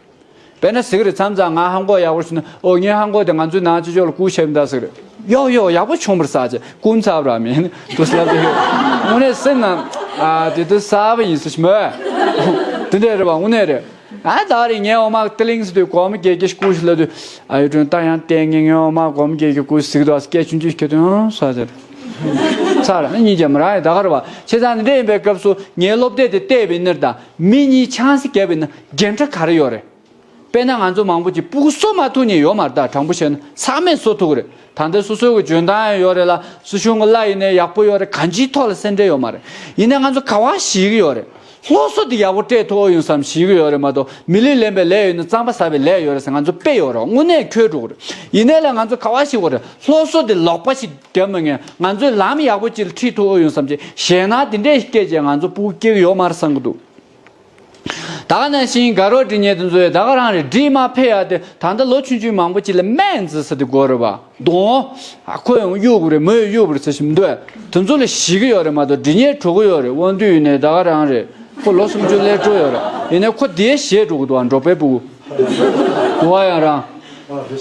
དཔེར་ན་ཟེར་གི་རེད། མཚམས་མཚམས་ང་ཧང་གོ་ཡག་པོ་ཞིག་ན། ཨོ་ངའི་ཧང་གོ་དེ་ང་ཚོའི་ནང་ཆོས་ཕྱོགས་ལ་བསྐུར་བྱས་མི་འདུག་ཟེར་གི་རེད། ཡོ་ཡོ་ཡག་པོ་བྱུང་བར་ཟ་བྱས་བསྐུར་ཚར་བ་མིན་དུ་ཟེར་ལབ་དེ་ཡོད། དངོས་གནས་སེམས་ནང་ཨ་དེ་དུ་ཟ་བ་ཡིན་ཟེར་ཞིག་མོད། དེ་འདྲ་རེད་པ། དངོས་གནས་རེད། ཨ་ད་རེས་ངའི་འོ་མ་ཏི་ལིང་ཟེར་དུས་སྒོར་མོ་བརྒྱད་བརྒྱ་བསྐུར་ཞིག་ལབ་དུས། ཨ་ཡོ་དྲུང་ད་ཡང་བལྟས་ངས་ངའི་འོ་མ་སྒོར་མོ་བརྒྱད་བརྒྱ་བསྐུར་ཟིག་འདུག་སྐད་ཆུང་ཆུང་ཞིག་ཁྱོད་དུ་ཡང་ཟ་བྱས། ཚར་ཨ་གཉིས་ཀྱང་མི་རག་ཡ་ད་ག་རེད་པ། བྱས་ཙང་འདི་འདྲ་ཡིན་པའི་སྐབས་སུ་ངའི་སློབ་དེབ་དེ་བལྟས་པ་ཡིན་ན་ད་མི་གཉིས་ཆང་ས་བརྒྱབ་པ་ཡིན་ན་འགལ་འདྲ་ག་རེ་ཡོད་རེད། དཔེར་ན་ང་ཚོ་མང་པོ་ཅིག་སྤུ་གུ་གསོ་མ་ཐུབ་མཁན་ཡོད་མ་རེད། ད་དྲང་པོ་བཤད་ན་ཚང་མས་གསོ་ཐུབ་ཀྱི་རེད། ད་ལྟ་སོ་སོའི་གི་འཇོན་ཐང་ཡང་ཡོད་རེད་ལ། སྲིད་གཞུང་གི་གླ་ཡིན་ནའི་ཡག་པོ་ཡོད་རེད། གང་ཅིའི་ཐོག་ལ་སེམས་ཁྲལ་ཡོད་མ་རེད། ཡིན་ནའི་ང་ཚོ་ག་པར་ཞིག་གི་ཡོད་རེད། སློབ་གསོ་དེ་ཡག་པོ་སྤྲད་ཐུབ་ཡོད་བསམ་ཞིག་གི་ཡོད་རེད་མ་གཏོགས། མི་ལུས་ལེན་པའི་ལས་ཡོད་ན་རྩམ་པ་ཟ་བའི་ལས་ཡོད་རེད་ཟེར་ང་ཚོ་དཔེ་ཡོད་རེད། དངོས་གནས་འཁྱོལ་འགྲོ་གི་རེད། ཡིན་ནའི་ལ་ང་ཚོ་ག་པར་ཞིག་དགོས་རེད། སློབ་གསོ་དེ་ལོག་པ་ཞིག་བརྒྱབ་མ་ངེས་ང་ཚོའི་ལམ་ཡག་པོ་ཅིག་ལ་ཁྲིད་ཐུབ་ཡོད་བསམ་ཅིག་ཞེད་སྣང་དེ་འདྲས་སྐྱེས་བྱས་ང་ཚོ་སྤུ་གུ་སྐྱེ་གི་ཡོད་མ་རེད་བསམ་གི་འདུག་ད་ག་ནང་བཞིན་དགའ་རོགས་འབྲི་མཁན་དེ་ཚོས་ད་ག་རང་རེད། འབྲི་མ་ཕེབས་ཡ་དེ་ད་ལྟ་ལོ་ཆུང་ཆུང་མང་པོ་ཅིག་ལ་སྨན་རྩིས་ཟེར་དེ་དགོས་རེད་པ། གདོང་ཨ་ཁོ་ཡང་གཡུག་གི་རེད། མོ་ཡང་གཡུག་གི་རེད་ཟེར་བཞིན་འདུག་དེ་ཚོ་ལ་ཞིག་གི་ཡོད་རེད་མ་གཏོགས། འབྲི་མཁན་གྲོགས་གི་ཡོད་རེད། དབང་འདུས་ཡིན་ནའི་ད་ག་རང་རེད། ཁོ་ལོ་སུམ་ཅུ་སླེབས་འགྲོ་ཡོད་རེད། ཡིན་ནའི་ཁོ་དེའི་ཞེད་འགྲོ་གི་འདུག་ཨ། འབྲོག་པའི་སྤུ་གུ་འདུག་ཨ། ཡང་རང་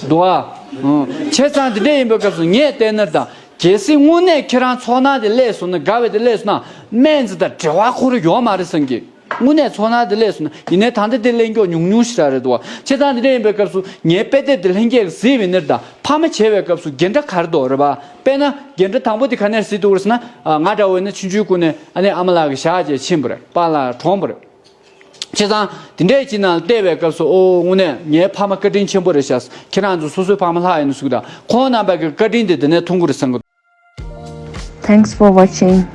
འདུག་ཨ། ཨང་། བྱས་ཙང་དེ་འདྲ་ཡིན་པའི་སྐབས་སུ་ངས་བལྟས་ན་ད་གལ་སྲིད་དངོས་གནས་ཁྱེད་རང་ཚོར་སྣང་དེ་སླེབས་སོང་ན། དགའ་བའི་དེ་སླེབས་སོང་ན་སྨན་རྩིས་དང་འབྲེལ་བ་ཁོ་རང་ཡོད་མ་རེད་བསམ་གི། དངོས་གནས་ཚོར་སྣང་དེ་སླེབས་སོང་ན། ཡིན་ནའི་ད་ལྟ་དེ་ལེན་མཁན་ཉུང་ཉུང་ཞིག་རང་རེད་འདུག་བ། བྱས་ཙང་དེ་འདྲ་ཡིན་པའི་སྐབས་སུ་ངའི་དཔེ་དེབ་དེ་ལྷན་རྒྱས་ཀྱིས་གཟིགས་པ་ཡིན་ན། ད་ཕ་མ་བྱེད་པའི་སྐབས་སུ་འགལ་འདྲ་ག་རེ་འདུག་རེད་པ། དཔེར་ན་འགལ་འདྲ་དང་པོ་དེ་ག་ནས་གཟིགས་འདུག་རེད་ཟེར་ན། ཨ། ང་འདྲ་བོ་ཡིན་ན་ཆུང་ཆུང་ཀུན་ནས་ཨ་ནི་ཨ་མ་ལགས་ཀྱི་ཞག་བཅས་ཕྱིན་པ་རེད། པཱ་ལགས་གྲོངས་པ་རེད། བྱས་ཙང་དེ་འདྲས་ཅིག་ནང་བལྟས་པའི་སྐབས་སུ། ཨོ་དངོས་གནས་ངའི་ཕ་མ་བཀའ་དྲིན་ཆེན་པོ་རེད་ཤག་ཁྱེད་རང་ཚོ་སོ་སོའི་ཕ་མ་ལྷག་ཡིན་ན་ཟེར་གི། ད་ཁོང་རྣམ་པ་གི་བཀའ་དྲིན་དེ་དེ་ནས་མཐོང་གི་རེད་བསམ་གི། Thanks for watching.